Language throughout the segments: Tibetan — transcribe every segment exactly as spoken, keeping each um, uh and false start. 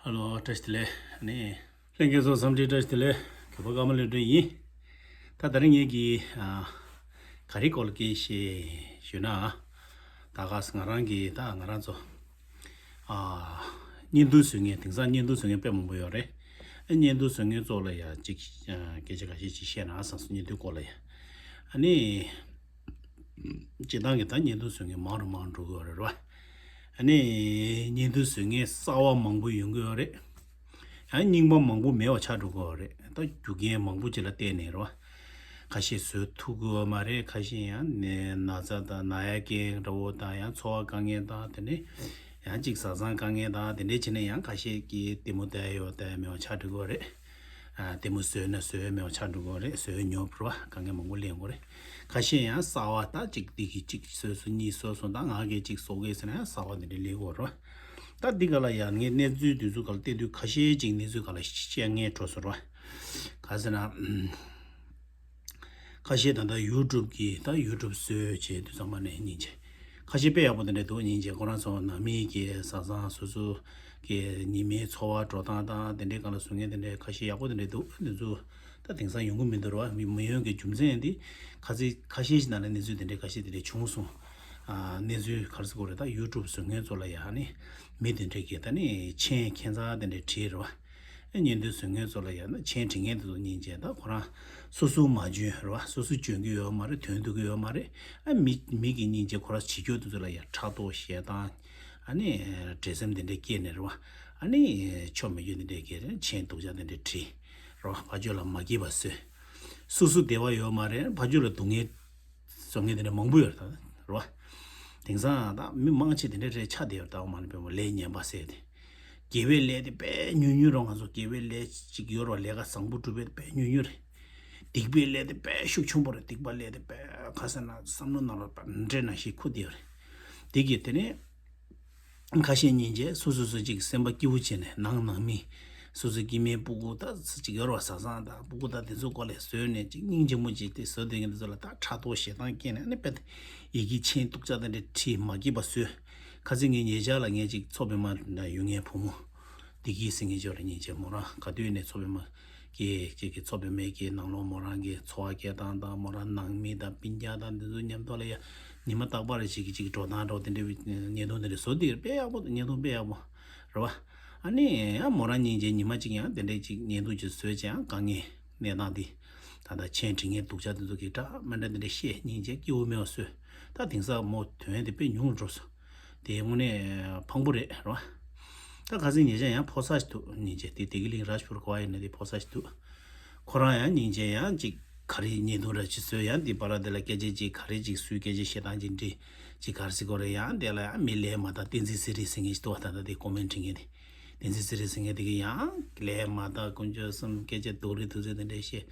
ཧེ་ལོ། བཀྲ་ཤིས་བདེ་ལེགས། ཨ་ནི། ལྷན་རྒྱས་ཚོ་འཚམས་འདྲི། བཀྲ་ཤིས་བདེ་ལེགས། གུས་པ་ཀརྨ་ལྷུན་གྲུབ་ཡིན། ད་དེ་རིང་ངེད་ཀྱིས་ཨ། ག་རེ་སྐོར་ལ་སྐད་ཆ་ཞུ་ན། ད་ག་ས་ང་རང་གིས་ད་ང་རང་ཚོ་ཨ། བརྙན་ཐུང་བཟོ་མཁན། དེང་སང་བརྙན་ཐུང་བཟོ་མཁན་དཔེ་མང་པོ་ཡོད་རེད། ཨ། བརྙན་ཐུང་བཟོ་མཁན་ཚོ་ལ་ཡ་ཅིག་ཨ། སྐད་ཆ་ཁ་ཤས་ཅིག་བཤད་ན་བསམ་སོང་། བརྙན་ཐུང་སྐོར་ལ་ཡ། ཨ་ནི། སྤྱིར་བཏང་གི་ད་བརྙན་ཐུང་བཟོ་མཁན་མང་རུ་མང་རུ་འགྲོ་གི་ཡོད་རེད་བ། ཨ་ནི། བརྙན་ཐུང་བཟོ་མཁན་གསར་བ་མང་པོ་ཡོང་གི་ཡོད་རེད། ཡང་རྙིང་པ་མང་པོ་མེད་པ་ཆགས་འགྲོ་གི་ཡོད་རེད། ད་རྒྱུ་རྐྱེན་མང་པོ་ཅིག་ལ་བརྟེན་ནས་རེད་བ། ཁ་ཤས་བཟོ་ཐུབ་ཀྱི་ཡོད་མ་རེད། ཁ་ཤས་ཡང་ནད་ན་ཚ་དང་ན་ཡ་རྐྱེན་འདྲ་བོ་དང་། ཡང་འཚོ་བ་དཀའ་ངལ་དང་། དེ་ནས་ཡང་ཅིག་བཟའ་ཚང་དཀའ་ངལ་དང་། དེ་འདྲས་བྱས་ནས་ཡང་ཁ་ཤས་ཀྱིས་ལྟད་མོ་བལྟ་ཡ་ཡོད་བལྟ་ཡ་མེད་པ་ཆགས་འགྲོ་གི་ཡོད་རེད། ཨ། ལྟད་མོ་བཟོས་ན་བཟོས་མེད་པ་ཆགས་འགྲོ་གི་རེད། བཟོས་ཉོབ་རེད་བ། དཀའ་ངལ་མང་པོ་སླེབས་ཡོང་གི་རེད། ཁ་ཤས་ཡང་གསར་བ་ད་ཅིག་འདི་གི་ཅིག་བཟོས་སོང་། གཉིས་བཟོས་སོང་། ད་ང་གིས་ཅིག་བཟོ་གི་ཟེར་ན་ཡང་གསར་བ་འདི་འདྲ་སླེབས་ཡོང་གི་རེད་བ། ད་འདི་ག་ལ་ཡང་ངས་གནས་ཚུལ་འདི་ཚོ་ག་ལ་བལྟས་དུས། ཁ་ཤས་ཅིག་གནས་ཚུལ་ག་ལ་བཤད་མཁན་འགྲོ་སོང་རེད་བ། ག་ཟེར་ན། ཁ་ཤས་ད་ལྟ་ཡུ་ཊུབ་གི་ད་ཡུ་ཊུབ་བཟོས་བྱས་དུས་ཚང་མ་ནས་སྙིང་རྗེ། ཁ་ཤས་དཔེ་ཡག་པོ་དེ་འདྲ་འདུག་སྙིང་རྗེ། ཁོ་རང་ཚོ་ནང་མི་གི་བཟའ་ཚང་སོ་སོ་གི་ཉི་མའི་འཚོ་བ་འགྲོ་སྟངས་དང་དེ་འདྲའི་སྒང་ལ་བཟོ་མཁན་དེ་འདྲའི་ཁ་ཤས་ཡག་པོ་དེ་འདྲ་འདུག་འདི་ཚོ་ད་དེང་སང་ཡོང་གི་མི་འདུག་ར་བ། མི་མི་ཡོང་གི་རྒྱུ་མཚན་འདི་ཁ་ཚིག་ཁ་ཤས་ཤིག་ནང་ལ་གནས་ཚུལ་དེ་འདྲའི་ཁ་ཤས་དེ་འདྲ་བྱུང་སོང་། ཨ། གནས་ཚུལ་ག་རེ་ཟེར་དགོས་རེད། ད་ཡུ་ཊུབ་བཟོ་མཁན་ཚོ་ལ་ཡང་ནི་མི་དེ་འདྲའི་གི་ད་ནི་མཆན་ཁྱད་མཚར་དེ་འདྲ་བྲིས་རེད་བ། ཨ། བརྙན་ཐུང་བཟོ་མཁན་ཚོ་ལ་ཡང་ན་མཆན་འབྲི་མཁན་དེ་ཚོ་སྙིང་རྗེ། ད་ཁོ་རང་སོ་སོ་མ་འཇོན་རེད་བ། སོ་སོ་འཇོན་གྱི་ཡོད་མ་རེད། དོན་བསྡུ་གི་ཡོད་མ་རེད། ཨ། མི་མི་གི་སྙིང་རྗེ་ཁོ་རང་བྱེད་སྐྱོ་དེ་ཚོ་ལ་ཡང་ཕྲག་དོག་ཞེ་སྡང་། ཨ་ནི་འབྲེལ་ཟམ་དེ་འདྲ་སྐྱེས་ནས་རེད་བ། ཨ་ནི་ཆོ་མེད་རྒྱུ་དེ་འདྲ་སྐྱེས་རེད། མཆན་སྡུག་ཅག་དེ་འདྲ་བྲིས་རེད་བ། ཕར་ཕྱོགས་ལ་མ་སྐྱིད་པ་བཟོས། སོ་སོ་བདེ་བ་ཡོད་མ་རེད། ཕར་ཕྱོགས་ལ་སྡུག་བསྔལ་བཟོ་མཁན་དེ་འདྲ་མང་པོ་ཡོད་རེད་ད། རེད་བ། དེང་སང་ད་མི་མང་ཆེ་དེ་འདྲ་རེད་ཆགས་བསྡད་ཡོད་རེད། ད་འོ་མ་ནི་དཔེ་མོ་ལས་ངན་པ་བཟས་ཏེ། དགེ་བའི་ལས་དེ་དཔེ་ཉུང་ཉུང་རེད། ང་ཚོ་དགེ་བའི་ལས་ཅིག་ཡོད་རེད་བ། ལས་ཀ་བཟང་པོ་སྒྲུབ་པའི་དཔེ་ཉུང་ཉུང་རེད། སྡིག་པའི་ལས་དེ་དཔེ་ཤུགས་ཆེན་པོ་རེད། སྡིག་པ་ལས་དེ་དཔེ་ག་ཟེར་ན་བསམ་བློ་ནང་ལ་དཔེ་འདྲེ་ནང་བཞིན་འཁུར་བསྡད་ཡོད་རེད། དེ་གིས་དེ་ནས་ཁ་ཤས་སྙིང་རྗེ། སོ་སོ་སོ་ཅིག་སེམས་པ་སྐྱིད་པོ་བྱས་ནས་ནང་ནང་མི་སོ་སོའི་སྐྱེ་དམན་སྤུ་གུ་ད་ཅིག་ཡོད་རེད་བ། བཟའ་ཚང་དང་སྤུ་གུ་དང་དེ་ཚོའི་སྐོར་ལ་བཟོས་ནས་ཅིག་སྙིང་རྗེ་མོ་ཅིག་དེ་བཟོ་བསྡད་མཁན་དེ་ཚོ་ལ་ད་ཕྲག་དོག་ཞེ་སྡང་སྐྱེས་ནས། ཨ་ནི་དཔེ་ཡི་གེ་མཆན་སྡུག་ཅག་དེ་འདྲ་བྲིས་མ་སྐྱིད་པ་བཟོས། ཁ་སང་ངས་ཉེ་ཆར་ལ་ངས་ཅིག་མཚོ་པདྨ་ན་ཡོད་མཁན་བུ་མོ་བདེ་སྐྱིད་ཟེར་མཁན་ཅིག་ཡོད་རེད། སྙིང་རྗེ། མོ་རང་ག་དུས་ནས་མཚོ་པདྨ་གི་ཅིག་གི་མཚོ་པདྨའི་གི་ནང་ལོགས་མོ་རང་གི་འཚོ་བ་སྐྱེལ་སྟངས་དང་། མོ་རང་ནང་མི་དང་སྤུན་ཀྱག་དང་འདི་ཚོ་མཉམ་དུ་ལ་ཡ་ཉི་མ་རྟག་པར་ཅིག་གི་ཅིག་འགྲོ་སྟངས་འདྲ་བོ་དེ་འདྲའི་བརྙན་ཐུང་དེ་འདྲ་བཟོ་དེ་དཔེ་ཡག་པོ། བརྙན་ཐུང་དཔེ་ཡག་པོ་རེད་བ། ཨ་ནི་ཡང་མོ་རང་སྙིང་རྗེ། ཉི་མ་གཅིག་ཡང་དེ་འདྲའི་ཅིག་བརྙན་ཐུང་ཅིག་བཟོས་བྱས་ཡང་དཀའ་ངལ་གནས་སྟངས་དེ་ད་ལྟ་མཆན་འབྲི་མཁན་སྡུག་ཅག་དེ་ཚོ་གིས་འདྲ་མི་འདྲ་དེ་འདྲ་བཤད། སྙིང་རྗེ། སྐྱིད་པོ་མེད་པ་བཟོས། ད་དེང་སང་མོ་དོན་དེ་དཔེ་ཉུང་རུ་འགྲོ་སོང་། དེ་དངོས་གནས་ཕངས་པོ་རེད་རེད་བ། ད་ཁ་སང་ཉེ་ཆར་ཡང་ཕོ་གསར་ཞིག་འདུག་སྙིང་རྗེ། དེ་བདེ་སྐྱིད་གླིང་རཱཇ་པུར་ག་པར་ཡིན་ན། དེ་ཕོ་གསར་ཞིག་འདུག་ཁོ་རང་ཡང་སྙིང་རྗེ། ཡང་ཅིག་ག་རེ་བརྙན་ཐུང་འདྲ་ཅིག་བཟོས། ཡང་དེ་བར་དེ་ལ་སྐད་ཆ་ཅིག་ག་རེ་ཅིག་སུའི་སྐད་ཆ་བཤད་སྟངས་ཅིག་འདྲི། ཅིག་ག་རེ་ཟེར་དགོས་རེད། ཡང་དེ་ལ་ཡང་མི་ལས་མ་དག་བསྟན་འཛིན་ཚེ་རིང་ཟེར་མཁན་ཞིག་འདུག་བ། ད་ལྟ་དེ་ཀོ་མེན་འབྲི་མཁན་དེ། བསྟན་འཛིན་ཚེ་རིང་ཟེར་མཁན་དེ་གིས་ཡང་ལས་མ་དག། དཀོན་མཆོག་གསུམ། སྐད་ཆ་སྡུག་རུས་ཐུག་ཚད་དེ་འདྲ་བཤད།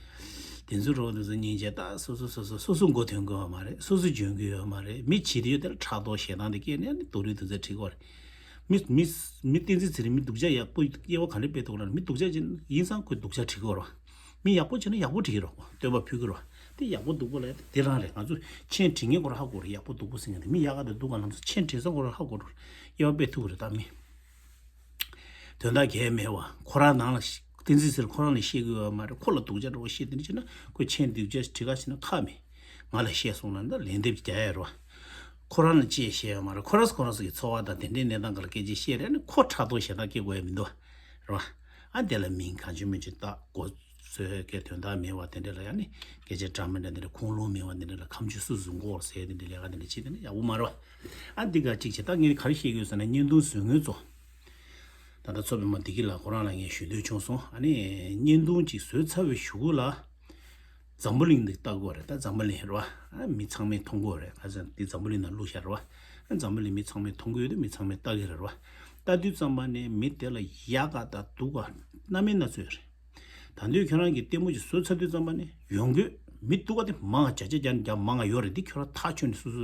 དེ་ཚོ་རོགས་དེ་ཚོ་སྙིང་རྗེ། ད་སོ་སོ་སོ་སོ་སོ་སོ་མགོ་ཐོན་གི་ཡོད་མ་རེད། སོ་སོ་འཇོན་གི་ཡོད་མ་རེད། མི་བྱེད་དེ་ཡོད་དེ་ལ་ཕྲག་དོག་ཞེ་སྡང་དེ་སྐྱེས་ནས་ནི་སྡུག་རུས་ཐུག་ཚད་བྲིས་དགོས་རེད། མི་མི་མི་བསྟན་འཛིན་ཚེ་རིང་མི་སྡུག་ཅག་ཡག་པོ་སྐྱེ་བ་ག་འདྲ་སྤེལ་ཐུབ་ན། མི་སྡུག་ཅག་ཅིག་ཡིན་ཙང་ཁོས་སྡུག་ཅག་བྲིས་དགོས་རེད། མི་ཡག་པོ་བྱས་ན་ཡག་པོ་བྲིས་རོགས། བསྟོད་པ་ཕུལ་གི་རོགས། དེ་ཡག་པོ་སྡུག་པོ་ལ་དེ་རང་རེད། ང་ཚོ་མཆན་འབྲི་མཁན་ཁོ་རང་ཧ་གོ་རེད། ཡག་པོ་སྡུག་པོ་ཟེར་མཁན་དེ། མི་ཡག་ག་དང་སྡུག་ག་ལ་ཚོ་མཆན་འབྲི་ས་ཁོ་རང་ཧ་གོ་རེད། དབྱེ་བ་དཔེ་ཐུབ་རེད་ད་མི། དོན་དག་གལ་མེད་པ། ཁོ་རང་ནང་ལ་ཤི་བསྟན་འཛིན་ཚེ་རིང་ཁོ་རང་ལ་བཤད་གི་ཡོད་མ་རེད། ཁོ་ལ་སྡུག་ཅག་འདྲ་བོ་བཤད། དེ་འདྲ་བྱས་ན་ཁོས་མཆན་སྡུག་ཅག་བྲིས་ག་ཕྱིན་ན་ཁག་མེད། ང་ལ་བཤད་སོང་ན་ད་ལན་འདེབས་རྒྱག་ཡ་རེད་བ། ཁོ་རང་ལ་ཅི་བཤད་ཡོད་མ་རེད། ཁོ་རང་ཁོ་རང་ཚོ་གི་འཚོ་བ་དང་དེ་འདྲའི་གནས་སྟངས་སྒང་ལ་སྐད་ཆ་བཤད་རེད་ན་ཁོ་ཕྲག་དོག་ཞེ་སྡང་སྐྱེ་དགོས་ཡ་མི་འདུག་བ། རེད་བ། ཨ་དེ་ལ་མིང་གང་བྱུང་མི་བྱུང་བཏགས། མགོ་ཚོས་སྐད་དོན་དག་མེད་པ་དེ་འདྲ་ལ་ཡ་ནི་སྐད་ཆ་འདྲ་མི་འདྲ་དེ་འདྲ། ཁུངས་ལུང་མེད་པ་དེ་འདྲ་ལ་ཁ་མཆུ་སུ་སུ་མགོ་ཟེར་དེ་འདྲ་ལས་ཀ་དེ་འདྲ་བྱེད་དེ་ནི་ཡག་པོ་མ་རེད་བ། ཨ་འདི་ག་གཅིག་བྱས། ད་ངས་ག་རེ་བཤད་ཀྱི་ཡོད་ཟེར་ན་བརྙན་ཐུང་བཟོ་མཁན་ཚོ། ད་ལྟ་མཚོ་པདྨ་བདེ་སྐྱིད་ལགས་ཁོ་རང་ལ་ངས་ཞུ་འདོད་བྱུང་སོང་། ཨ་ནི་བརྙན་ཐུང་ཅིག་བཟོས་ཚར་བའི་གཞུག་གུ་ལ་འཛམ་བུ་གླིང་འདི་ལྟ་དགོས་རེད། ད་འཛམ་བུ་གླིང་རེད་བ། ཨ་མི་ཚང་མས་མཐོང་དགོས་རེད། ག་ཟེར་འདི་འཛམ་བུ་གླིང་ནང་བླུགས་བཞག་རེད་བ། ཨ་འཛམ་བུ་གླིང་མི་ཚང་མས་མཐོང་གི་ཡོད་དུས་མི་ཚང་མས་ལྟ་གི་རེད་བ། ལྟ་དུས་ཙམ་པ་ནས་མི་དེ་ལ་ཡག་ག་དང་སྡུག་ག་སྣ་མིན་སྣ་ཚོགས་རེད། ད་དུང་ཁྱོད་རང་གིས་ལྟད་མོ་ཅིག་བཟོས་ཚར་དུས་ཙམ་པ་ནས་ཡོང་གི་མི་སྡུག་ག་དེ་མང་བརྒྱ་ཆ་བརྒྱ་ནས་བརྒྱ་མང་བ་ཡོད་རེད། འདི་ཁྱོད་རང་ཐག་ཆོད་ནས་སོ་སོ་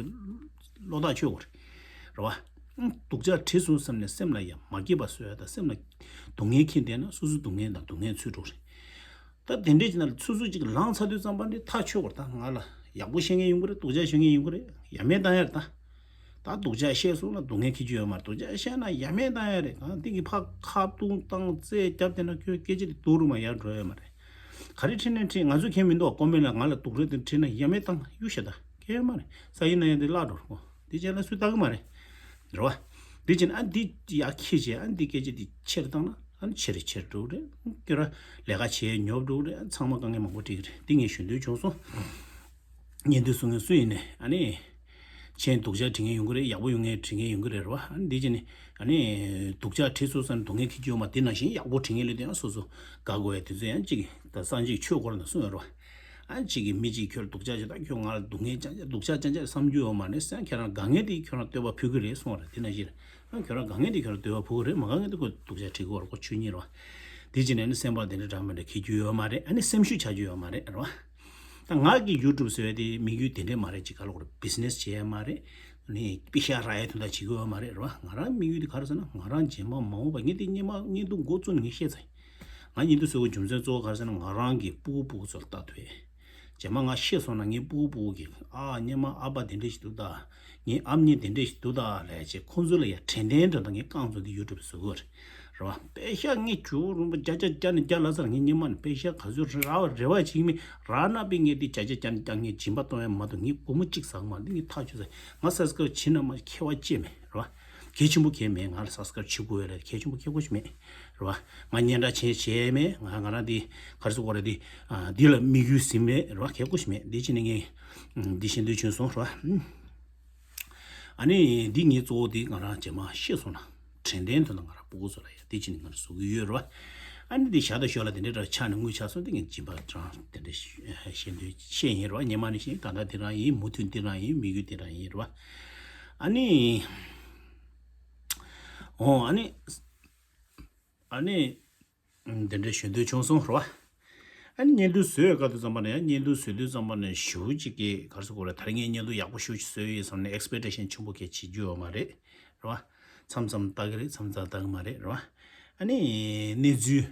བློ་ཐག་ཆོད་དགོས་རེད། རེད་བ། སྡུག་ཅག་བྲིས་སོང་བསམ་ནས་སེམས་ལ་ཡང་མ་སྐྱིད་པ་བཟོ་ཡ་དང་། སེམས་ལ་སྡུག་བསྔལ་འཁྱེར་བསྡད་ན་སོ་སོ་སྡུག་བསྔལ་དང་སྡུག་བསྔལ་ཚུད་འགྲོ་རེད། ད་དེ་འདྲས་ཀྱི་ནང་ལ་ཚུར་ཚུར་ཅིག་ལངས་ཚར་དུས་ཙམ་པ་ནས་ཐག་ཆོད་དགོས་རེད། ད་ང་ལ་ཡག་པོ་བཤད་མཁན་ཡོང་གི་རེད། སྡུག་ཅག་བཤད་མཁན་ཡོང་གི་རེད། ཡ་མེད་བཏང་ཡ་རེད་ད། ད་སྡུག་ཅག་བཤད་སོང་ན་སྡུག་བསྔལ་འཁྱེར་རྒྱུ་ཡོད་མ་རེད། སྡུག་ཅག་བཤད་ན་ཡ་མེད་བཏང་ཡ་རེད། གང་དེ་གི་ཕ་ཁ་བརྡུང་བཏང་རྩེད་རྒྱབ་དེ་ན་ཁྱོད་སྐད་ཆ་དེ་ཏོག་རུ་མ་ཡར་འགྲོ་ཡ་མ་རེད། ག་རེ་ཁྲིད་ནས་ཁྲིད། ང་ཚོ་མཁན་མི་འདུག་ཀོ་མེན་ལ་ང་ལ་སྡུག་རུས་དེ་ཁྲིད་ན་ཡ་མེད་བཏང་གཡུག་བཞག་ད་གལ་ཡོད་མ་རེད། ས་ཡིན་ན་ཡང་དེ་བརླག་འགྲོ་རེད་གོ། དེ་བྱས་ན་སུས་ལྟ་གི་མ་རེད། རེད་བ། དེ་བྱས་ན་ཨ་འདི་ཡར་འཁྱེར་བྱས་ཨ་འདི་སྐད་ཆ་དེ་ཆེར་བཏང་ན་ཨ་ནི་ཆེར་ཆེར་འགྲོ་གི་རེད། ཁྱོད་རང་ལས་ཀ་བྱས་ཉོབ་འགྲོ་གི་རེད། ཚང་མ་དཀའ་ངལ་མང་པོ་འཕྲད་ཀྱི་རེད། འདི་ངས་ཞུ་འདོད་བྱུང་སོང་། བརྙན་ཐུང་བཟོ་མཁན་སུ་ཡིན་ནའི་ཨ་ནི། མཆན་སྡུག་ཅག་བྲིས་མཁན་ཡོང་གི་རེད། ཡག་པོ་ཡོང་མཁན་བྲིས་མཁན་ཡོང་གི་རེད། རེད་བ། ཨ་ནི་འདི་བྱས་ནས་ཨ་ནི་སྡུག་ཅག་བྲིས་སོང་ཙང་སྡུག་བསྔལ་འཁྱེར་རྒྱུ་ཡོད་མ་རེད། དེ་ནང་བཞིན་ཡག་པོ་བྲིས་མཁན་ལ་དེ་ཡང་སོ་སོ་དགའ་དགོས་ཡ་དེ་ཚོ་ཡང་གཅིག་ད་སངས་རྒྱས་ཆོས་སྐོར་ནང་གསུངས་ཡོད་རེད་བ། ཨ་གཅིག་གིས་མི་གཅིག་ཁྱོད་ལ་སྡུག་ཅག་བྱས་ད་ཁྱོད་ང་ལ་སྡུག་བསྔལ་ཅང་ཅང་སྡུག་ཅག་ཅང་ཅང་བསམ་རྒྱུ་ཡོད་མ་རེད་ཟེར། ཁྱེད་རང་དགའ་མཁན་དེ་ཁྱོད་རང་བསྟོད་པ་ཕུལ་གི་རེད་གསུངས་པ་རེད། དེ་ནང་བཞིན་རེད། ཁྱོད་རང་དགའ་མཁན་དེ་ཁྱོད་རང་བསྟོད་པ་ཕུལ་གི་རེད། མ་དགའ་མཁན་དེ་ཁོ་སྡུག་ཅག་བྲིས་གི་རེད། ཁོ་ཆོས་ཉིད་རེད་བ། དེ་བྱས་ནས་ཨ་ནི་སེམས་པ་དེ་འདྲ་འདྲ་མི་འདྲ་འཁྱེར་རྒྱུ་ཡོད་མ་རེད། ཨ་ནི་སེམས་ཤུགས་ཆག་རྒྱུ་ཡོད་མ་རེད། རེད་བ། ད་ང་གི་ཡུ་ཊུབ་བཟོ་ཡ་དེ་དམིགས་ཡུལ་དེ་འདྲས་མ་རེད། ཅིག་ག་ལ་གོ་རེད། བི་ཛི་ནེ་སི་བྱེད་ཡ་མ་རེད། ནི་པེ་ཤ་རག་ཡ་དོན་དག་བྱེད་ཀྱི་ཡོད་མ་རེད། རེད་བ། ང་རང་དམིགས་ཡུལ་དེ་ག་རེ་ཟེར་ན་ང་རང་རྗེས་མ་མ་འོངས་པ་ངས་དེ་སྔོན་མ་བརྙན་ཐུང་འགོ་བཙུགས་ནས་ངས་བཤད་ཚར་ཡིན། ང་བརྙན་ཐུང་བཟོ་དགོས་རྒྱུ་མཚན་གཙོ་བོ་ག་རེ་ཟེར་ན་ང་རང་གི་སྤུ་གུ་སྤུ་གུ་ཚོ་ལ་ལྟ་ཐུབ་ཡ། རྗེས་མ་ང་ཤི་སོང་ན་ངའི་སྤུ་གུ་སྤུ་གུ་གིས་ཨ་སྔོན་མ་ཨ་ཕ་དེ་འདྲས་ཞིག་འདུག་ད། ངའི་ཨ་མྱེས་དེ་འདྲས་ཞིག་འདུག་ད་ལབ་བྱས་ཁོང་ཚོ་ལ་ཡ་དྲན་རྟེན་འདྲ་དང་ངའི་རྐང་བཙུགས་ཏེ་ཡུ་ཊུབ་བཟོ་གི་ཡོད་རེད། རེད་བ། པེ་ཤ་ངས་ཇོ་བོ་རིན་པོ་ཆེ་བརྒྱ་ཆ་བརྒྱ་ནས་བརྒྱ་ལབ་ཚར། ངས་སྔོན་མ་ནས་པེ་ཤ་ག་ཚོད་རག་པ་རེ་བ་བྱེད་ཀྱི་མེད། རག་ན་པས་ངས་དེ་བརྒྱ་ཆ་བརྒྱ་ནས་བརྒྱ་ངས་སྦྱིན་པ་གཏོང་ཡ་མ་གཏོགས་ངས་སྒོར་མོ་གཅིག་ཟ་གི་མ་རེད། འདི་ངས་ཐག་ཆོད་ཚར། ང་སབ་སི་ཀ་རབ་བྱེད་ན་མ་ཁྱད་པར་ཅི་མེད། རེད་བ། གལ་ཆེན་པོ་གལ་མེད། ང་ལ་སབ་སི་ཀ་རབ་བྱེད་དགོས་ལ་གལ་ཆེན་པོ་ཁྱད་པར་ཅི་མེད། རེད་བ། ང་སྙན་གྲགས་ཆེན་བྱས་མེད། ང་ང་རང་འདི་ག་རེ་ཟེར་དགོས་རེད། འདི་ཨ་འདི་ལ་དམིགས་ཡུལ་ཟིན་མེད། རེད་བ། གལ་ཆེན་པོ་ཞིག་མེད། འདི་བྱས་ནས་ངས་འདི་བཤད་འདོད་བྱུང་སོང་། རེད་བ། ཨ་ནི་འདི་ངའི་གཙོ་བོ་འདི་ང་རང་རྗེས་མ་ཤི་སོང་ན་དྲན་རྟེན་དུ་ན་ང་རང་སྤུ་གུ་ཚོ་ལ་ཡ་འདི་བྱས་ནས་ང་རང་བཟོ་གི་ཡོད་རེད་བ། ཨ་ནི་འདི་ཞག་དང་ཞོགས་ལ་དེ་འདྲའི་འདྲ་ཆགས་ནས་དངུལ་ཆགས་སོང་། འདི་ངས་སྦྱིན་པ་རང་དེ་འདྲ་བཤད་འདོད་བཤད་ཡིན་རེད་བ། སྔོན་མ་ནས་བཤད། ད་ལྟ་འདི་རང་ཡིན། མུ་མཐུད་འདི་རང་ཡིན། དམིགས་ཡུལ་འདི་རང་ཡིན་རེད་བ། ཨ་ནི་འོ་ཨ་ནི་ཨ་ནི། འདི་འདྲའི་ཞུ་འདོད་བྱུང་སོང་། རེད་བ། ཨ་ནི་བརྙན་ཐུང་བཟོས་ཡོད་སྐབས་དུ་ཙམ་པ་ནས་ཡང་བརྙན་ཐུང་བཟོས་དུས་ཙམ་པ་ནས་ཞུ་གཅིག་གིས་ག་རེ་ཟེར་དགོས་རེད། ད་རིང་ངས་བརྙན་ཐུང་ཡག་པོ་ཞུ་ཞིག་བཟོས་ཡོད་བསམ་ནས་ཨེག་སི་པེག་ཊེ་ཤན་ཆེན་པོ་གས་བྱེད་རྒྱུ་ཡོད་མ་རེད། རེད་བ། མཚམས་མཚམས་ལྟ་གི་རེད། མཚམས་མཚམས་ལྟ་གི་མ་རེད། རེད་བ། ཨ་ནི་གནས་ཚུལ་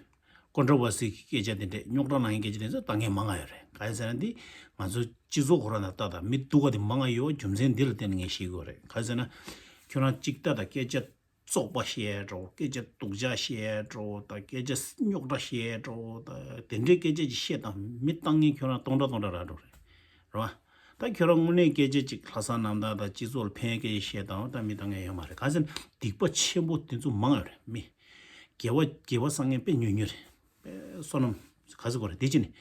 ཀོན་ཊ་རོ་བར་སི་གི་སྐད་ཆ་དེ་འདྲས་རྙོག་དྲ་ལངས་ཡའི་སྐད་ཆ་དེ་ཚོ་ལྟ་མཁན་མང་ང་ཡོད་རེད། ག་རེ་ཟེར་ན་འདི་ང་ཚོ་སྤྱི་ཚོགས་ཁོ་རང་ནང་ལྟ་དང་མི་སྡུག་ག་དེ་མང་ང་ཡོད་རྒྱུ་མཚན་འདི་ལ་བརྟེན་ནས་ངས་ཤེས་དགོས་རེད། ག་རེ་ཟེར་ན་ཁྱོད་རང་གཅིག་ལྟ་དང་སྐད་ཆ་བཙོག་པ་བཤད་འགྲོ། སྐད་ཆ་སྡུག་ཅག་བཤད་འགྲོ་དང་སྐད་ཆ་རྙོག་དྲ་བཤད་འགྲོ་དང་དེ་འདྲའི་སྐད་ཆ་ཅིག་བཤད་དང་མི་ལྟ་མཁན་ཁྱོད་རང་སྟོང་ཕྲག་སྟོང་ཕྲག་རག་འགྲོ་རེད། རེད་བ། ད་ཁྱོད་རང་དངོས་གནས་སྐད་ཆ་ཅིག་ལྷག་བསམ་རྣམ་དག་དང་སྤྱི་ཚོགས་ལ་ཕན་སྐད་ཆ་བཤད་དང་ད་མི་ལྟ་མཁན་ཡོད་མ་རེད། ག་ཟེར་ན་སྡིག་པ་ཆེན་པོ་དེ་ཚོ་མང་ཡོད་རེད། མི་དགེ་བ་དགེ་བ་བསགས་མཁན་དཔེ་ཉུང་ཉུང་རེད། དཔེ་བསོད་ནམས་ག་ཟེར་དགོས་རེད། དེ་ཅི་ནས།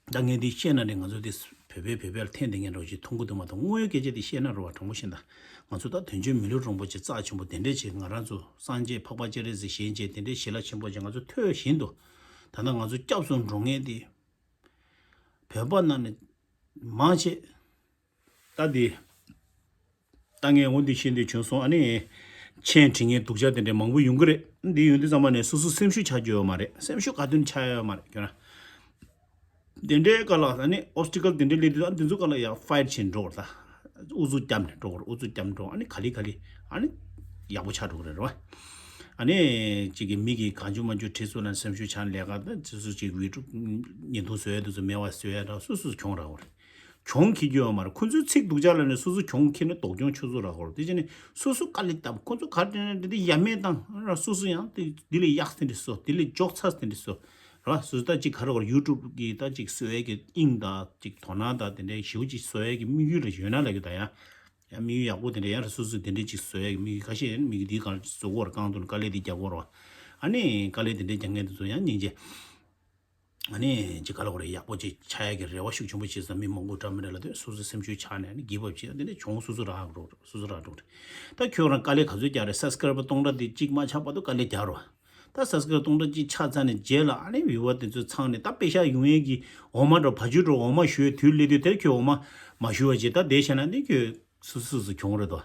ད་ངས་འདི་བཤད་ན་ནི་ང་ཚོ་འདི་བོད་པའི་བོད་པའི་ལ་འཐེན་བསྡད་མཁན་འདྲ་བོ་ཞིག་མཐོང་གི་འདུག་མ་གཏོགས་དངོས་ཡོད་སྐད་ཆ་འདི་བཤད་ན་རེད་བ། དྲང་པོ་བཤད་ན་ད་ང་ཚོ་ད་དོན་གཅོད་མི་ལུས་རིན་པོ་ཆེ་རྩ་ཆེན་པོ་དེ་འདྲས་བྱས་ང་རང་ཚོ་སངས་རྒྱས་འཕགས་པ་སྤྱན་རས་གཟིགས་ཞེན་བྱས་དེ་འདྲས་ཞི་ལྷ་ཆེན་པོ་བྱས་ང་ཚོ་ཐོས་བཞིན་དུ་ད་ལྟ་ང་ཚོ་སྐྱབས་སུ་འགྲོ་མཁན་འདི་བོད་པ་ནང་ནས་མང་ཆེ་ད་འདི། ད་ངས་འོ་འདི་ཤེས་འདོད་བྱུང་སོང་། ཨ་ནི། མཆན་བྲིས་མཁན་སྡུག་ཅག་དེ་འདྲ་མང་པོ་ཡོང་གི་རེད། འདི་ཡོང་དུས་ཙམ་པ་ནས་སོ་སོ་སེམས་ཤུགས་ཆག་རྒྱུ་ཡོད་མ་རེད། སེམས་ཤུགས་ག་དུས་ཆག་ཡ་ཡོད་མ་རེད་ཁྱོད་རང་། དེ་འདྲའི་སྐབས་ལ་ཨ་ནི་ཨོབ་སི་ཊི་ཀལ་དེ་འདྲའི་སླེབས་དུས་ཨ་འདི་ཚོ་སྐབས་ལ་ཡང་ཕའིཊ་བྱེད་འགྲོ་བར་ད། ཨུ་ཚུགས་བརྒྱབ་ནས་འགྲོ་བར་ཨུ་ཚུགས་བརྒྱབ་འགྲོ། ཨ་ནི་ག་ལེ་ག་ལེ་ཨ་ནི་ཡག་པོ་ཆགས་འགྲོ་གི་རེད་རེད་བ། ཨ་ནི་གཅིག་གི་མི་གིས་གང་བྱུང་མང་བྱུང་བྲིས་སོང་ན་སེམས་ཤུགས་ཆག་ནས་ལས་ཀ་ད་སོ་སོ་གཅིག་བི་ཌི་ཡོ་བརྙན་ཐུང་བཟོ་ཡ་དེ་ཚོ་མེད་པ་བཟོ་ཡ་འདྲ་སོ་སོ་གྱོང་རག་གི་རེད། གྱོང་ཁེ་རྒྱུ་ཡོད་མ་རེད། ཁོ་ཚོའི་ཚིག་སྡུག་ཅག་ལབ་ནས་སོ་སོ་གྱོང་ཁེ་ནས་སྡུག་གྱོང་ཆུ་ཚོད་རག་གོ། དེ་བྱས་ནས་སོ་སོ་དཀའ་ལས་བཏབ། ཁོ་ཚོ་ག་རེ་དྲན་ན་དེ་དེ་ཡ་མེད་བཏང་ར། སོ་སོ་ཡང་དེ་དེ་ལས་ཡག་དེ་འདྲ་བཟོ། དེ་ལས་མགྱོགས་ཚ་དེ་འདྲ་བཟོ་ར། སོ་སོ་ད་ཅིག་ག་རེ་གོ་ཡུ་ཊུབ་གི་ད་ཅིག་བཟོ་ཡས་ཀྱི་དབྱིངས་དང་ཅིག་དོ་སྣང་དང་དེ་འདྲའི་ཞེ་པོ་ཅིག་བཟོ་ཡས་ཀྱི་དམིགས་ཡུལ་རེ་ཡོད་ན་ལབ་ཀྱི་ད་ཡང་ཡང་དམིགས་ཡུལ་ཡག་པོ་དེ་འདྲ་ཡང་ར། སོ་སོ་དེ་འདྲའི་ཅིག་བཟོ་ཡས་ཀྱི་དམིགས་ཡུལ་ཁ་ཤས་ཡང་དམིགས་ཡུལ་འདིའི་སྒང་ལ་བཟོ་གོ་ར། རྐང་དུ་ནས་དཀའ་ལས་འདི་རྒྱག་གོ་ར། ཨ་ནི་དཀའ་ལས་དེ་འདྲའི་རྒྱག་མཁན་དེ་ཚོ་ཡང་སྙིང་རྗེ། ཨ་ནི་ཅིག་ག་ལ་གོ་རེ་ཡག་པོ་ཅིག་ཆགས་ཡག་གི་རེ་བ་ཤུགས་ཆེན་པོ་བྱེད་ས་མི་མང་པོ་འདྲ་མི་འདྲ་ལ་དེ་སོ་སོའི་སེམས་ཤུགས་ཆག་ནས་ཨ་ནི་གིབ་ཨབ་བྱེད་ཡ་དེ་འདྲ་གྱོང་སོ་སོ་རག་འགྲོ། སོ་སོ་རག་འགྲོ་རེད། ད་ཁྱོད་རང་དཀའ་ལས་ག་ཚོད་རྒྱག་རེད། སབ་སི་ཀ་རའི་བར་སྟོང་ཕྲག་དེ་གཅིག་མ་ཆག་བར་དུ་དཀའ་ལས་རྒྱག་རོགས། ད་སབ་སི་ཀ་རའི་བར་སྟོང་ཕྲག་གཅིག་ཆག་ཚར་ནས་རྗེས་ལ་ཨ་ནི་བིའུ་ཝར་དེ་ཚོ་ཚང་ནས་ད་པེ་ཤག་ཡོང་ཡས་ཀྱི་འོ་མ་འདྲ་བ་ཇུ་འདྲ་འོ་མ་ཞུ་ཡས་དུས་སླེབས་དུས་དེར་ཁྱོད་འོ་མ་མ་ཞུ་བ་བྱེད། ད་དེ་བྱས་ན་ནི་ཁྱོད། སོ་སོ་སོ་གྱོང་རེད་དོ།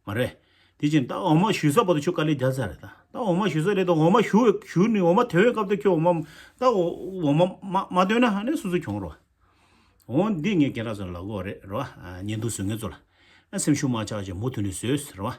མ་རེད། དེ་བཞིན་ད་འོ་མ་ཞུ་ས་བར་དུ་ཁྱོད་དཀའ་ལས་རྒྱག་ཚར་རེད་ད། ད་འོ་མ་ཞུ་ས་རེད་དོ། འོ་མ་ཞུ་ཞུ་ནི་འོ་མ་ཐོན་པའི་སྐབས་དུ་ཁྱོད་འོ་མ་ད་འོ་འོ་མ་མ་མ་ཐོན་ན་ཧ་ནས་སོ་སོ་གྱོང་རོ། འོ་འདི་ངས་རྒན་ལགས་ཚོ་ལ་ལབ་དགོས་རེད་རོ། བརྙན་ཐུང་བཟོ་མཁན་ཚོ་ལ། ཨ་སེམས་ཤུགས་མ་ཆག་བྱས་མུ་མཐུད་ནས་བཟོས་རོ།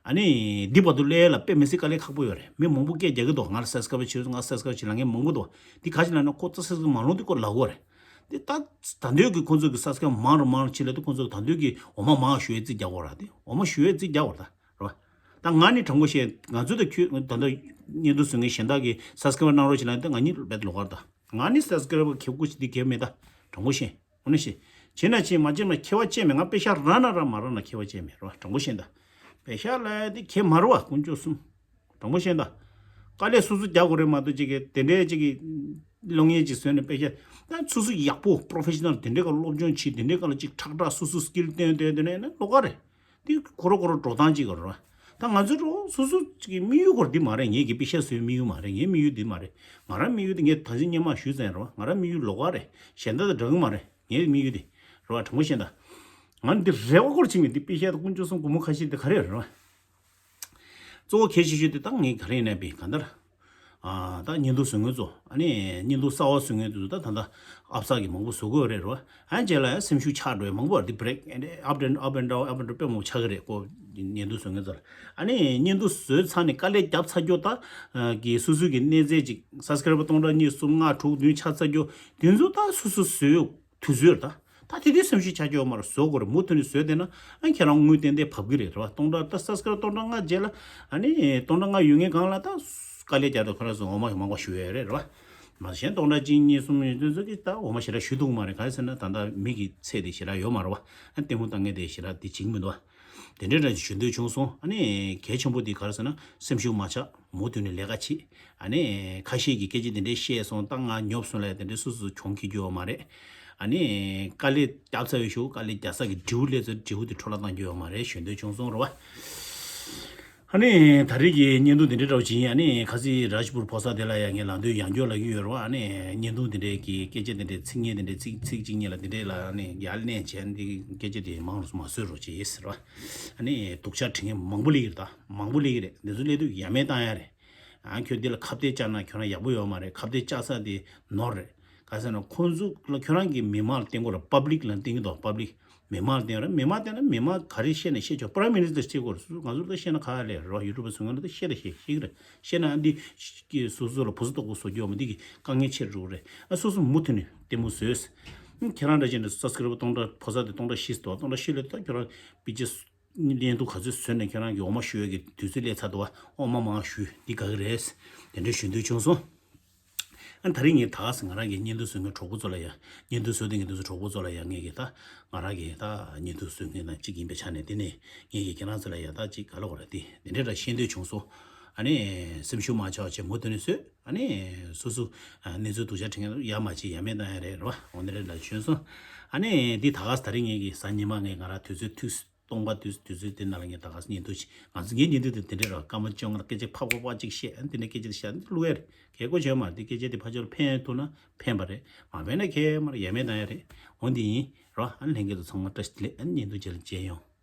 ཨ་ནི་འདི་བར་དུ་སླེབས་ཡ་ལ་དཔེ་མི་སྲིད་དཀའ་ལས་ཁག་པོ་ཡོད་རེད། མི་མང་པོ་སྐད་རྒྱག་གི་འདུག་ང་ལ་སབ་སི་ཀ་རབ་བྱེད་ང་སབ་སི་ཀ་རབ་བྱེད་ལབ་མཁན་མང་པོ་འདུག་འདི་ག་ཅི་ལབ་ན་ཁོ་ཙག་སབ་སི་ཀ་རབ་མ་ལོངས་དུས་ཁོ་ལབ་དགོས་རེད། དེ་ད་ད་འདོད་ཀྱི་ཁོང་ཚོ་གི་སབ་སི་ཀ་རབ་མང་རུ་མང་རུ་ཕྱིན་ལ་དེ་ཁོང་ཚོ་གི་ད་འདོད་ཀྱི་འོ་མ་མང་ཞུ་བའི་རྩིས་རྒྱག་དགོས་ར། དེ་འོ་མ་ཞུ་བའི་རྩིས་རྒྱག་དགོས་ར། ད་རེད་བ། ད་ང་ནི་དྲང་པོ་བཤད། ང་ཚོ་ད་ཁྱོད་ད་ལྟ་བརྙན་ཐུང་བཟོ་མཁན་གཞན་དག་གི་སབ་སི་ཀ་རབ་གནང་རོགས་བྱེད་ལ་ད་ང་གཉིས་རྦད་ལོགས་ཀར། ད་ང་ནི་སབ་སི་ཀ་རབ་ཁེ་བཀུར་ཞིག་འདི་གལ་མེད། ད་དྲང་པོ་བཤད། འོ་ན་ཤེས། བྱེད་ན་བྱེད། མ་བྱེད་ན་ཁྱད་པར་ཅི་མེད། ང་པེ་ཤག་རག་ན་རག་མ་རག་ན་ཁྱད་པར་ཅི་མེད་རེད་བ། དྲང་པོ་བཤད་ད། པེ་ཤག་ལ་དེ་གལ་མ་རེད་བ། དཀོན་མཆོག་གསུམ། དྲང་པོ་བཤད་ད། དཀའ་ལས་སོ་སོ་རྒྱག་དགོས་རེད་མ་གཏོགས་ཅིག་གི་དེ་འདྲའི་ཅིག་གི་གློག་བརྙན་ཅིག་བཟོས་ནས་པེ་ཤག་ད་སོ་སོ་ཡག་པོ་པོ་རོ་ཕེ་ཤ་ནལ་དེ་འདྲའི་ག་ལ་སློབ་སྦྱོང་བྱེད། དེ་འདྲའི་ག་ལ་ཅིག་ཁྲག་ཁྲག་སོ་སོ་སི་ཀིལ་བཏོན་བཏོན་བཏོན་ནས་ལོགས་ཀ་རེད། དེ་ཁོ་རང་ཁོ་རང་འགྲོ་སྟངས་གཅིག་རེད་བ། ད་ང་ཚོའི་འགྲོ་སོ་སོ་གཅིག་གི་དམིགས་ཡུལ་སྐོར་འདི་མ་རེད། ངེད་ཀྱི་པེ་ཤག་བཟོའི་དམིགས་ཡུལ་མ་རེད། ངའི་དམིགས་ཡུལ་འདི་མ་རེད། ང་རང་དམིགས་ཡུལ་འདི་ངས་ད་གིན་སྔོན་མ་ཞུས་ཚར་རེད་བ། ང་རང་དམིགས་ཡུལ་ལོགས་ཀ་རེད། གཞན་དག་དང་འདྲ་གི་མ་རེད། ངའི་དམིགས་ཡུལ་འདི་རེད་བ། དྲང་པོ་བཤད་ད། ང་འདི་རེ་བ་སྐོར་ཅིག་མེད། འདི་པེ་ཤག་དང་དཀོན་མཆོག་གསུམ་སྒོར་མོ་ཁ་ཤས་འདི་ག་རེ་རེད་བ། གཙོ་བོ་གལ་ཆེ་ཤོས་དེ་ད་ངས་ག་རེ་ཡིན་ན་པའི་གང་ལྟར། ཨ་ད་བརྙན་ཐུང་བཟོ་མཁན་ཚོ། ཨ་ནི་བརྙན་ཐུང་གསར་བ་བཟོ་མཁན་དེ་ཚོ་ད་ད་ལྟ་ཨབ་སག་གི་མང་པོ་བཟོ་དགོས་རེད་རོ། ཨ་རྗེས་ལ་ཡང་སེམས་ཤུགས་ཆག་འགྲོ་ཡ་མང་པོ་རེད། འདི་བྷི་རེག་ཨེ་འདྲ་ཨབ་ཨེན་ཨབ་ཨེན་ཌའུན་ཨབ་ཨེན་ཌའུན་དཔེ་མང་པོ་ཆགས་ཀྱི་རེད་ཀོ། བརྙན་ཐུང་བཟོ་མཁན་ཚོ་ལ། ཨ་ནི་བརྙན་ཐུང་བཟོས་ཚར་ནས་དཀའ་ལས་བརྒྱབ་ཚར་རྒྱུ་ད་གི་སོ་སོ་གི་གནས་ཚད་ཅིག་སབ་སི་ཀ་རབ་སྟོང་ཕྲག་གཉིས་གསུམ་ལྔ་དྲུག་བདུན་ཆགས་ཚར་རྒྱུ་དེ་ཚོ་ད་སོ་སོ་བཟོས་དུས་ཚོད་རེད་ད། ད་དེ་དུས་སེམས་ཤུགས་ཆག་རྒྱུ་ཡོད་མ་རེད། བཟོ་དགོས་རེད། མུ་མཐུད་ནས་བཟོས་བསྡད་ན་ཨ་ཁྱེད་རང་དངུལ་ཏན་ཏན་བབས་ཀྱི་རེད་རེད་བ། སྟོང་ཕྲག་ད་སབ་སི་ཀ་རབ་སྟོང་ཕྲག་ལྔ་རྗེས་ལ་ཨ་ནི་སྟོང་ཕྲག་ལྔ་ཡོད་མཁན་སྒང་ལ་ད་དཀའ་ལས་རྒྱག་དུས་ཁོ་རང་ཚོ་འོ་མ་མང་པོ་ཞུ་ཡས་རེད་རེད་བ། མ་གཞི་སྟོང་ཕྲག་གཅིག་གཉིས་གསུམ་ཡོད་དུས་ཚོད་ཀྱི་ད་འོ་མ་ཞེ་དྲག་ཞུ་ཐུབ་ཀྱི་མ་རེད། ག་རེ་ཟེར་ན་ད་ལྟ་མི་གི་ཚད་དེ་ཞེ་དྲག་ཡོད་མ་རེད་བ། ཨ་ལྟད་མོ་ལྟ་མཁན་དེ་ཞེ་དྲག་དེ་བྱེད་ཀྱི་མི་འདུག་བ། དེ་འདྲའི་འདྲ་ཞིག་ཞུ་འདོད་བྱུང་སོང་། ཨ་ནི་གལ་ཆེན་པོ་དེ་ག་རེ་ཟེར་ན་སེམས་ཤུགས་མ་ཆག་མུ་མཐུད་ནས་ལས་ཀ་བྱེད། ཨ་ནི་ཁ་ཤས་ཀྱིས་སྐད་ཆ་དེ་འདྲའི་བཤད་སོང་། ད་ང་ཉོབ་སོང་ལབ་དེ་འདྲའི་སུ་སུ་གྱོང་ཁེལ་རྒྱུ་ཡོད་མ་རེད། ཨ་ནི་དཀའ་ལས་བརྒྱབ་ཚར་བའི་གཞུག་དཀའ་ལས་རྒྱག་ས་གི་འབྲས་བུ་སླེབས་ཚར། འབྲས་བུ་དེ་འཕྲོ་བརླག་གཏང་རྒྱུ་ཡོད་མ་རེད་ཞུ་འདོད་བྱུང་སོང་རེད་བ། ཨ་ནི་ད་རེས་ཀྱི་བརྙན་ཐུང་དེ་འདྲའི་འདྲ་བོ་ཅིག་ཡིན། ཨ་ནི་ཁ་སང་རཱཇ་པུར་ཕོ་གསར་དེ་ལ་ཡང་ངས་ལམ་སྟོན་ཡང་བསྐྱར་ལབ་ཀྱི་ཡོད་རེད་བ། ཨ་ནི་བརྙན་ཐུང་དེ་འདྲའི་གི་སྐད་ཆ་དེ་འདྲའི་ཚིག་ངན་དེ་འདྲའི་ཚིག་ཚིག་གཅིག་གཉིས་ལ་དེ་འདྲའི་ལ་ཨ་ནི་ཡར་ལེན་བྱས་འདི་སྐད་ཆ་དེ་མང་རུ་མ་བཟོས་རོགས་བྱེད་ཟེར་བ། ཨ་ནི་སྡུག་ཅག་དྲི་ངན་མང་པོ་སླེབས་ཀྱི་རེད། ད་མང་པོ་སླེབས་ཀྱི་རེད། འདི་ཚོ་སླེབས་དུས་ཡ་མེད་བཏང་ཡ་རེད། ཨ་ཁྱོད་འདི་ལ་ཁ་གཏད་བཅག་ན་ཁྱོད་རང་ཡག་པོ་ཡོད་མ་རེད། ཁ་གཏད་བཅག་ས་དེ་ནོར་རེད། ག་ཟེར་ན་ཁོང་ཚོ་ལ་ཁྱོད་རང་གི་མི་མང་ལ་བསྟན་དགོས་རེད། པབ་ལིག་ལ་བསྟན་གྱི་འདུག་པབ་ལིག་མི་མང་ལ་བསྟན་རེད། མི་མང་བསྟན་ན་མི་མང་ག་རེ་བཤད་ན་བཤད་ཆོག་པ་རའིམ་མི་ནི་སི་ཊར་བཤད་དགོས་རེད། སོ་སོ་ང་ཚོ་ལ་བཤད་ན་ག་རེ་ལས་རོགས་ཡུ་ཊུབ་པ་བཟོ་མཁན་ལ་ད་བཤད་ད་བཤད་ཤེས་ཀྱི་རེད། བཤད་ན་ཨ་འདི་ཀྱི་སོ་སོ་ལ་ཕོ་སོ་ཏོག་པོ་བཟོ་རྒྱུ་ཡོད་མ་འདི་གི་དཀའ་ངལ་ཆེ་རུ་འགྲོ་གི་རེད། ཨ་སོ་སོ་མུ་མཐུད་ནས་ལྟད་མོ་བཟོས། ཁྱེད་རང་འདྲ་བྱས་ནས་སབ་སི་ཀ་རབ་སྟོང་ཕྲག་ཕོ་གསར་དེ་སྟོང་ཕྲག་བཞི་ཙམ་འདུག་སྟོང་ཕྲག་བཞི་སླེབས་ད་ཁྱོད་རང་པི་ཅི་བརྙན་ཐུང་ག་ཚོད་བཟོས་ནས་ཁྱོད་རང་གི་འོ་མ་ཞུ་ཡས་ཀྱི་དུས་ཚོད་སླེབས་ཚར་འདུག་བ། འོ་མ་མང་ཞུ་འདི་དགའ་གི་རེད། དེ་འདྲ་ཞུ་འདོད་བྱུང་སོང་། ཨ་ད་རིང་ངས་ད་ག་ས་ང་རང་གི་བརྙན་ཐུང་བཟོ་མཁན་གྲོགས་པོ་ཚོ་ལ་ཡ། བརྙན་ཐུང་བཟོ་བསྡད་མཁན་དེ་ཚོ་གྲོགས་པོ་ཚོ་ལ་ཡ་ངས་ཀྱི་ད་ང་རང་གི་ད་བརྙན་ཐུང་བཟོ་མཁན་ནང་གཅིག་ཡིན་པའི་ཆ་ནས་དེ་ནས་ངས་ཀྱི་ཁྱེད་རང་ཚོ་ལ་ཡ་ད་ཅིག་ག་ལ་གོ་ར་དེ་དེ་འདྲ་འདྲ་ཤེས་འདོད་བྱུང་སོང་། ཨ་ནི་སེམས་ཤུགས་མ་ཆག་བྱས་མུ་མཐུད་ནས་བཟོས། ཨ་ནི་སོ་སོ་ཨ་གནས་ཚུལ་སྡུག་ཅག་དྲན་མཁན་ཡ་མ་བྱེད་ཡ་མེད་བཏང་ཡ་རེད་རེད་བ། འོ་འདི་འདྲ་ལ་བྱོན་སོང་། ཨ་ནི་འདི་ད་ག་ས་ད་རིང་ངས་ཀྱི་གཟའ་ཉི་མ་ངས་ང་རང་དུས་ཚོད་ཐུག་སྟོང་པ་དུས་དུས་ཚོད་དེ་ནང་ལ་ངས་ད་ག་སེ་བརྙན་ཐུང་ཞིག་ང་ཚོ་ངའི་བརྙན་ཐུང་དེ་དེ་འདྲས་རེད། སྐར་མ་བཅོ་ལྔ་ལ་སྐད་ཆ་ཕག་ཕག་ཕག་ཅིག་བཤད། ཨ་དེ་ནས་སྐད་ཆ་དེ་བཤད། ཨ་དེ་བླུག་ཡ་རེད། གལ་དགོས་བྱས་མ་རེད། དེ་སྐད་ཆ་དེ་ཕར་ཕྱོགས་ལ་ཕན་ཐུབ་ན་ཕན་པ་རེད། མ་ཕན་ན་ཁྱད་མ་རེད། ཡ་མེད་བཏང་ཡ་རེད། འོ་འདི་ཡིན་རོ། ཨ་ལྷན་རྒྱས་ཚོ་ཚང་མ་བཀྲ་ཤིས་བདེ་ལེགས། ཨ་བརྙན་ཐུང་རྗེས་ལ་མཇལ་ཡོང་།